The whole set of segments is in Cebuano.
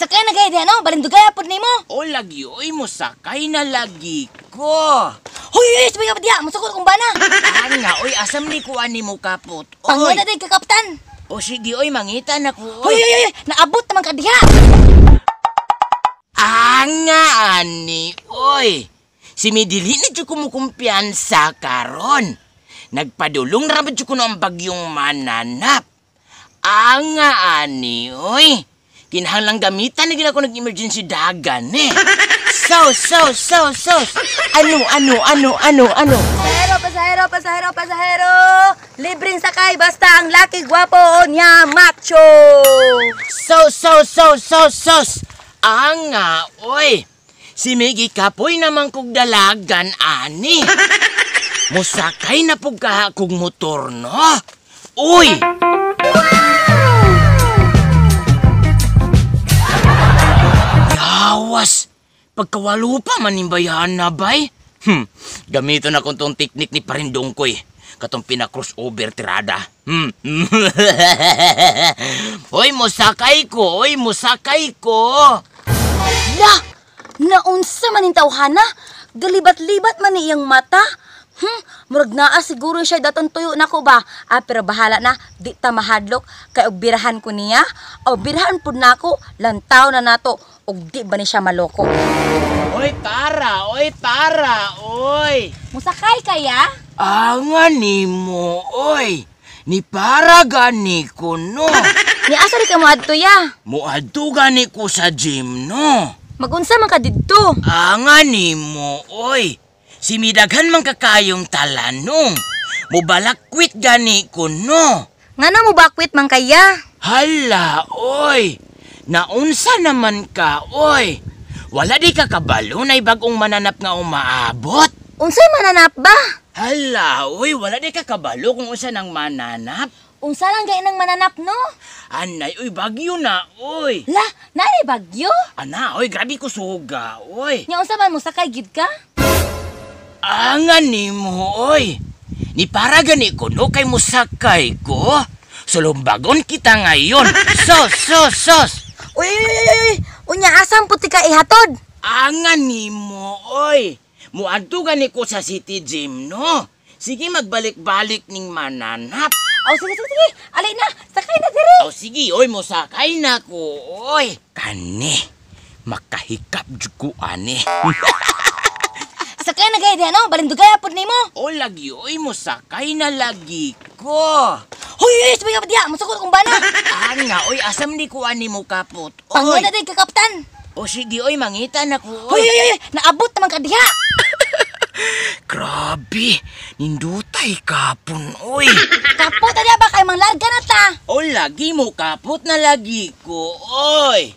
Sakay na gayud no, balindugaya pud nimo. O lagi, oy, mosakay na lagi ko. Hoy, hoy, sabay ka pa diha, masukot kong bana. Anga, oy, asam ni ko ani mo kapot. Oy. Panguna day ka, kaptan. O sige, oy, mangita na ko. Hoy, hoy, hoy, naabot naman ka diha. Anga, ani, oy. Si Midili na dyan kumukumpiyansa karon. Nagpadulong na raman dyan ko ang bagyong mananap. Anga, ani, oy. Kinahanglang gamitan na gina ko nag-emergency dagan eh. So, so, so, so. Ano, ano, ano, ano, ano? Pasahero, pasahero, pasahero, pasahero. Libreng sakay basta ang laki gwapo niya macho. So, so, so, so, sos. Anga, oy. Si Miggy kapoy naman kog dalagan, ani. Musakay na pug kaha kog motor, no? Uy! Yawas! Pagkawalo pa manimbayahan na, bay. Gamiton na kong tong teknik ni Parindongkoy. Katong pina-crossover tirada. Hoy, musakay ko! Hoy, musakay ko! La, naunsa man ning tawhana? Galibat-libat man ni iyang mata. Murag naa siguro siya daton tuyo nako ba. Ah, pero bahala na, di ta mahadlok kay og birahan ko niya. O birahan pud nako, lantaw na nato og di ba ni siya maloko. Oy, para! Oy, para! Oy! Musakay kaya? Anga nimo, oy! Ni para gani ko, no? Ni asa ri ka mo adto ya? Muadto gani ko sa gym, no? Magunsa man ka didto? Anga nimo, oy! Si midaghan man kakayong talanong. Mubalakwit gani ko, no? Ngano mo bakwit man kaya? Hala, oy! Naunsa naman ka, oy! Wala di ka kabalo na bagong mananap nga umaabot. Unsay mananap ba? Hala, oy, wala di ka kabalo kung unsa nang mananap. Unsa lang gay nang mananap no? Anay, oy, bagyo na, oy. La, naay bagyo? Ana, oy, grabe ko suga, oy. Nya unsa man mo sakay gid ka? Anga nimo, oy. Ni para gani ko no kay musakay ko. Sulumbagon kita ngayon. Sos, sos, sos. Uy, uy, uy, uy, uy. Unya asam puti ka ihatod? Anga nimo, oy. Muadto gani ko sa City Gym, no? Sige, magbalik-balik ning mananap. Oh, sige, sige, sige. Alay na, sakay na diri. O sige, oy, mosakay na ko, oy. Kani, makahikap jud ko ani. Sakay na gay diha no, balindugaya pud nimo. O lagi, oy, mosakay na lagi ko. Hoy, hoy, sabay ka pa diha, masukot kong bana. Anga, oy, asam ni ko ani mo kapot. Oy. Panguna day ka, kaptan. O sige, oy, mangita na ko. Hoy, hoy, hoy, naabot naman ka diha. Grabe, nindutay kapon, oy. Kapot na diha ba kay manglarga na ta. O lagi mo kapot na lagi ko, oy.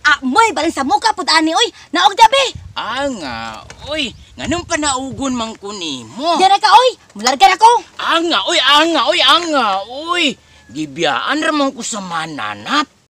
Amoy, balin sa muka pud ani oy. Naog dabi. Anga, oy, nganong panaugon man ko nimo? Diha na ka oy, mularga na ko. Anga, oy, anga, oy, anga, oy. Gibiyaan ramon ko sa mananap.